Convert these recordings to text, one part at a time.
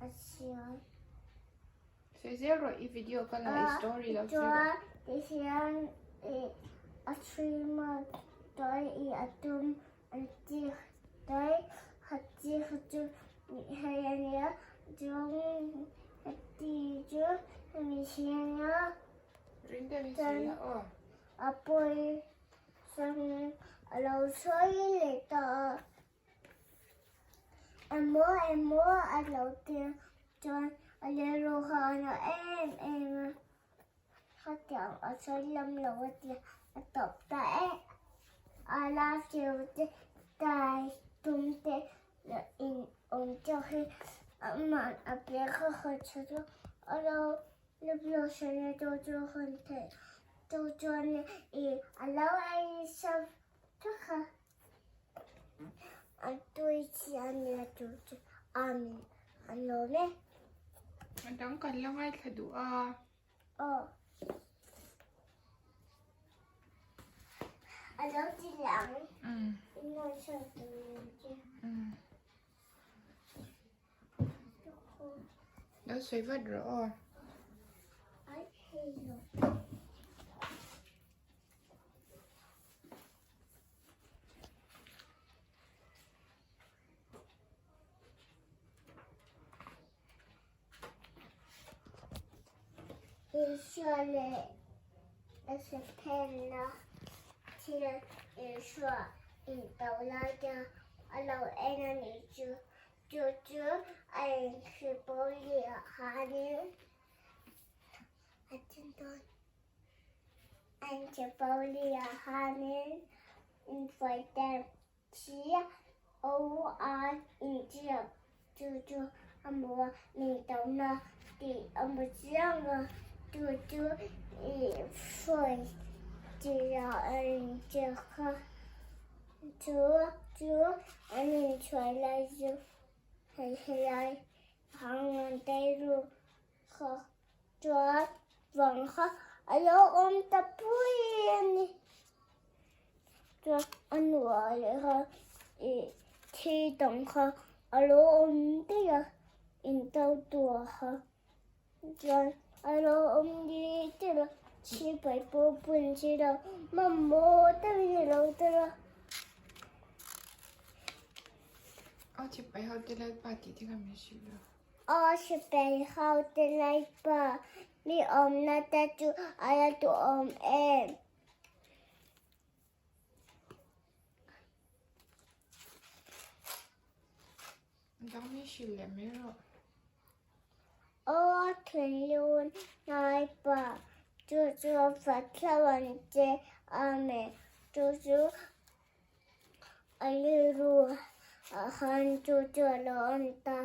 A siam. Sawi zel rawh i video ka la i story lo sawi rawh. Chuan tihian ih a chhui maw chuan ih a tum an chi chuan ha chi kha chu hei a nia chuan heti chu hemi hi a nia Ring deuh in sawi la aw. A pawi chuan a lo sawi leh ta a. Emaw emaw a lo tir chuan a rilru kha a na em em a, khatiang a sawi lam lo a tia a tawp ta em a la siu te tai tum te in awm teuh hi amah a pe kha kha chu chu a lo chu chuan ih a lo ei sap thak a. A tui chi a nia chu chu amen an lawm e. A dang kan la ngaithla duh a. Aw. A lo ti leh ang. In rawn sawi tur ang che. Lo sawi vat rawh aw. Ai hei lo. Isua leh a sathenna thil Isua into lai te a lo en a nih chu. Chu chu a inhripawi ah khanin a thi dawn. An chapoli ah khanin infuaiter chi O a inziak chu chu a hmu a, min tona tih a hmu chiang a, chu chu ih hruai tih ah a inziak a, chu chu an inchhuai lai chu hei helai hang an teiru kha. Chuan vang kha a lo awm ta pui a ni. Chuan a nuah leh kha ih thi dang kha a lo awm daih a in to tur kha. Chuan a lo awm dih deuh a chhipai pawh bun si lo mamawh deuhin a lo tel a. Aw chhipai ho te Lalpa tih te kha min hrilh lo. Aw sipai ho te Lalpa, mi awmna te chu a la duhawm em? Dang mi hrilh leh mai rawh. Aw thinlung Lalpa, chu chu Pathian ang che, Amen. Chu chu A rilru ah khan chu chu a lo awm ta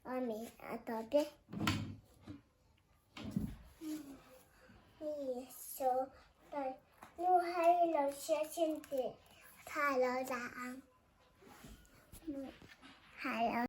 a mi a tawp e. Mi so ta nu hai lo hria chin tih tha lo dah ang. Hai lo.